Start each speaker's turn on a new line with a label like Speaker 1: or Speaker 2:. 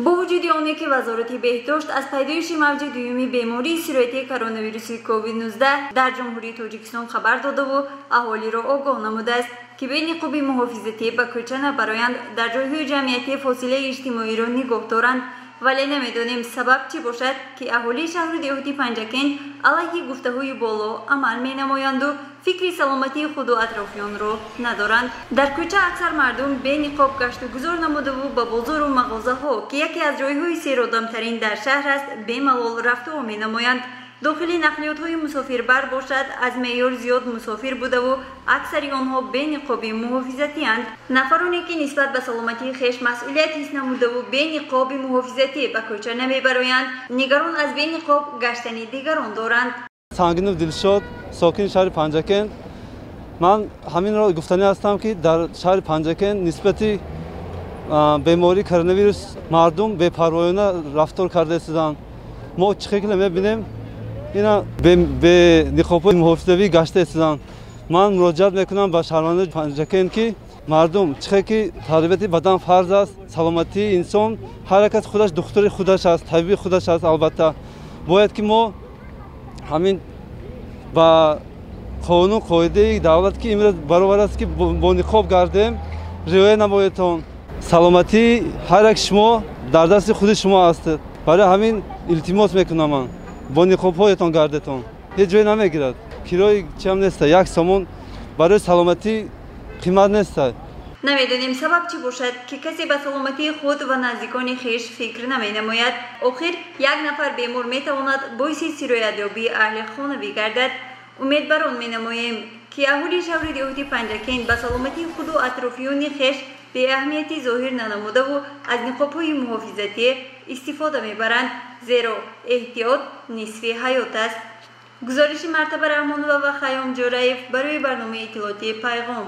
Speaker 1: Бо вуҷуди оне ки Вазорати беҳдошт аз пайдоиши мавҷи дуюми бемории сироятии коронавируси COVID-19 дар Ҷумҳурии Тоҷикистон хабар додаву аҳолиро огоҳ намудааст, ки бе ниқоби муҳофизатӣ ба кӯча набароянд, дар ҷойҳои ҷамъиятӣ фосилаи иҷтимоиро нигоҳ доранд, вале намедонем сабаб чӣ бошад, ки аҳолии шаҳру деҳоти Панҷакент алайҳи гуфтаҳои боло амал менамоянду фикри саломатии худу атрофиёнро надоранд. Дар кӯча аксар мардум бе ниқоб гашту гузор намудаву ба бозору мағозаҳо, ки яке аз ҷойҳои серодамтарин дар шаҳр аст, бемалол рафтуо менамоянд. Дохили нақлиётҳои мусофирбар бошад, аз меъёр зиёд мусофир будаву аксари онҳо бе ниқоби муҳофизатианд. Нафароне ки нисбат ба саломатии хеш масъулият ҳис намудаву бе ниқоби муҳофизатӣ ба кӯча намебароянд, нигарон аз бе ниқоб гаштани дигарон доранд.
Speaker 2: Сангинов Дилшод, сокини шаҳри Панҷакент. Ман ҳаминро гуфтанӣ ҳастам, ки дар шаҳри Панҷакент нисбати бемории коронавирус мардум бепарвоёна рафтор карда истоданд. Мо чӣ хел мебинем, ина бе ниқобҳои муҳофизавӣ гашта истоданд. Ман муроҷиат мекунам ба шаҳрвандони Панҷакент, ки мардум чӣ хел ки тарбияти бадан фарз аст, саломатии инсон ҳар як кас худаш духтури худаш аст, табиби худаш аст. Албатта, бояд ки мо ҳамин ба қонун қоидаи давлат, ки имрӯз баробар аст, ки бо ниқоб гардем, риоя намоедтон. Саломатии ҳар як шумо дар дасти худи шумо аст. Барои ҳамин илтимос мекунам, ман бо ниқобҳоятон гардетон, ҳеҷ ҷое намегирад, кирои чиам неста, 1 сомон барои саломатӣ қимат неста.
Speaker 1: Намедонем сабаб чӣ бошад, ки касе ба саломатии худ ва наздикони хеш фикр наменамояд. Охир як нафар бемор метавонад боиси сироятёбии аҳли хона бигардад. Умед бар он менамоем, ки аҳолии шаҳри деҳоти Панҷакент ба саломатии худу атрофиёни хеш беаҳамиятӣ зоҳир нанамудаву аз ниқобҳои муҳофизатӣ истифода мебаранд, зеро эҳтиёт нисфи ҳаёт аст. Гузориши Мартаба Раҳмонова ва Хайём Ҷӯраев барои барномаи иттилоотии «Пайғом».